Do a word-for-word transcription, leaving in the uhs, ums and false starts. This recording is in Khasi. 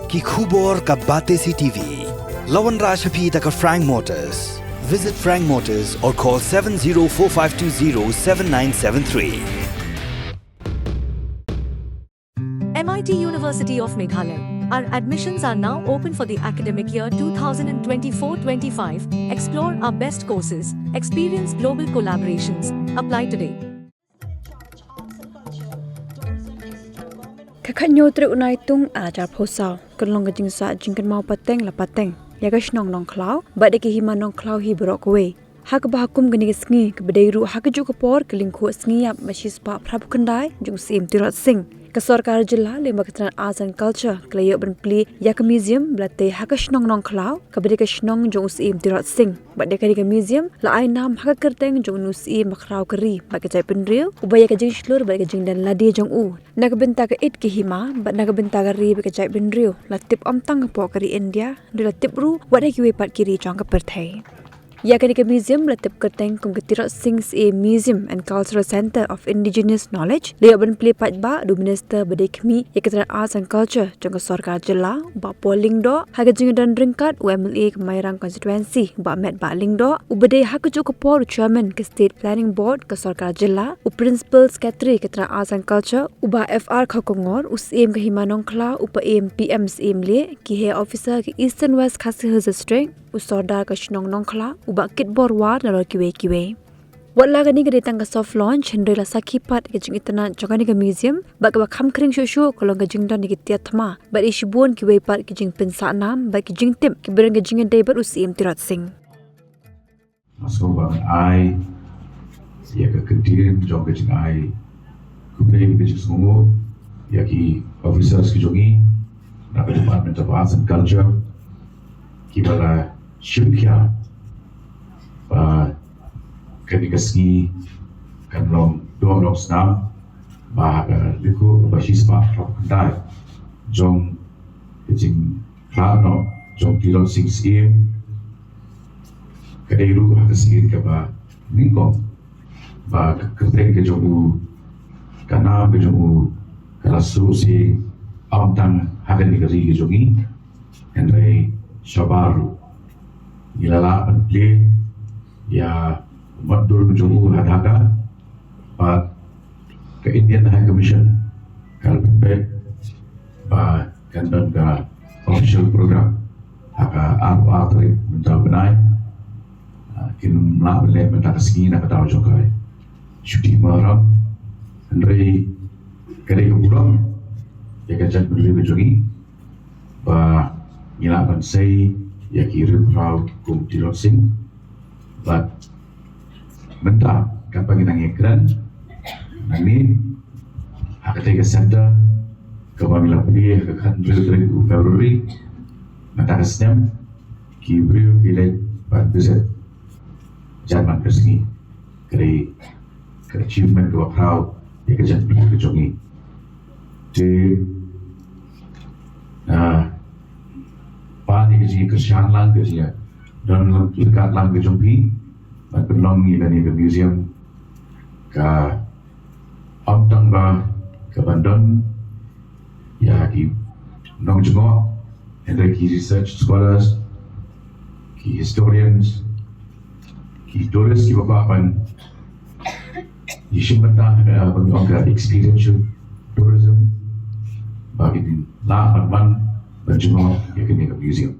Ki khubor ka Batesi T V. La wanrah sha phi da ka Frank Motors. Visit Frank Motors or call seven zero four five two zero seven nine seven three. M I T University of Meghalaya. Our admissions are now open for the academic year two thousand twenty-four twenty-five. Explore our best courses, experience global collaborations. Apply today. Ka khathynñiew tarik u Naitung ar hajar arphew saw, kan long ka jingsah jingkynmaw pateng la pateng ïa ka shnong Nongkhlaw bad ïa ka hima Nongkhlaw hi baroh kawei. Ha kaba ha kum kane ka sngi, kaba dei ruh ha kajuh ka por ka lyngkhuh sngi ïap ba shispah phra phew khyndai jong u Syiem Tirot Sing, ka sorkar jylla lyngba ka tnat Arts and Culture ka la ïoh ban plie ïa ka museum ba la tei ha ka shnong Nongkhlaw, kaba dei ka shnong jong u Syiem Tirot Sing. Bad da kane ka museum la ai nam ha ka kyrteng jong u syiem bakhraw ka ri bad ka jaitbynriew, uba ïa ka jingshlur bad ka jingdon lade jong u, na ka bynta ka ïit ka hima bad na ka bynta ka ri bad ka jaitbynriew, la tip ym tang hapoh ka ri India, hynrei la tip ruh wat ha kiwei pat ki ri jong ka pyrthei. Ïa kane ka museum la tip kyrteng kum ka Tirot Sing Syiem Museum and Cultural Centre of Indigenous Knowledge, la ïoh ban plie paidbah da u Minister ba dei khmih ïa ka tnat Arts and Culture jong ka sorkar jylla, Bah Paul Lyngdoh, ha ka jingdon ryngkat u M L A ka Mairang Constituency, Bah Metbah Lyngdoh, uba dei ha kajuh ka por u Chairman ka State Planning Board ka sorkar jylla, u Principal Secretary ka tnat Arts and Culture, u Bah F R Khawkongor, u Syiem ka hima Nongkhlaw, u Paiem P M Syiem Leh, ki heh officer ka Eastern West Khasi Hills District, u Sordar ka shnong Nongkhlaw, u Bah Kitbor War, nalor kiwei kiwei. Wat la kane ka dei tang ka soft launch, hynrei la sakhi pat ka jingitynnad jong kane ka museum, bad kaba kham khring shuh shuh ka long ka jingdon ïa ki tiar thma bad ïa shibun kiwei pat ki jingpynsah nam bad ki jingtip kiba don ka jingïadei bad u Syiem Tirot Sing. Nga sngewbha ban ai ïa ka ktien jong ka jingai khublei bad ka jingsngewnguh ïa ki officers ki jong ngi na ka Department of Arts and Culture, kiba la shim khia ba kane ka sngi kan long doh long snam, ba ha ka lyngkhuh kaba shispah phra phew khyndai jong ka jingkhlad noh jong u Tirot Sing Syiem, ka dei ruh ha ka sien kaba nyngkong ba ka kyrteng ka jong u, ka nam ka jong u, ka la shu sih ym tang ha kane ka ri ka jong ngi, hynrei shabar ruh. Ngi la lah ban plie ïa u mutdur ka jong u ha Dhaka, bad ka Indian High Commission ka la pynbeit ba kan don ka official program ha ka arphew ar tarik mynta u bnai. Ah, kin ym lah ban leh mynta ka sngi na ka daw jong ka shuti Muharram. Hynrei ka dei ka burom ïa ka jaitbynriew ka jong ngi ba ngi lah ban sei ïa ki riewphraw kum u Tirot Sing. Bad mynta katba ngi nang ïakren nangne ha katei ka centre kaba ngi la plie ha ka khathynriew tarik u February mynta ka snem, ki briew ki leit ban visit jan man ka sngi. Ka dei ka achievement kaba khraw ïa ka jaitbynriew ka jong ngi. Te, ah, pat ïa ka jingkyrshan lang, ka jingdon ryngkat lang ka jong phi ban pynlong ïa kane ka museum, ka ym tang ba ka ban don ïa ki nongjngoh, hynrei ki research scholars, ki historians, ki tourist kiba kwah ban ïashim bynta ha kaba ngi ong ka experiential tourism, ba kin lah ban wan ban jngoh ïa kane ka museum.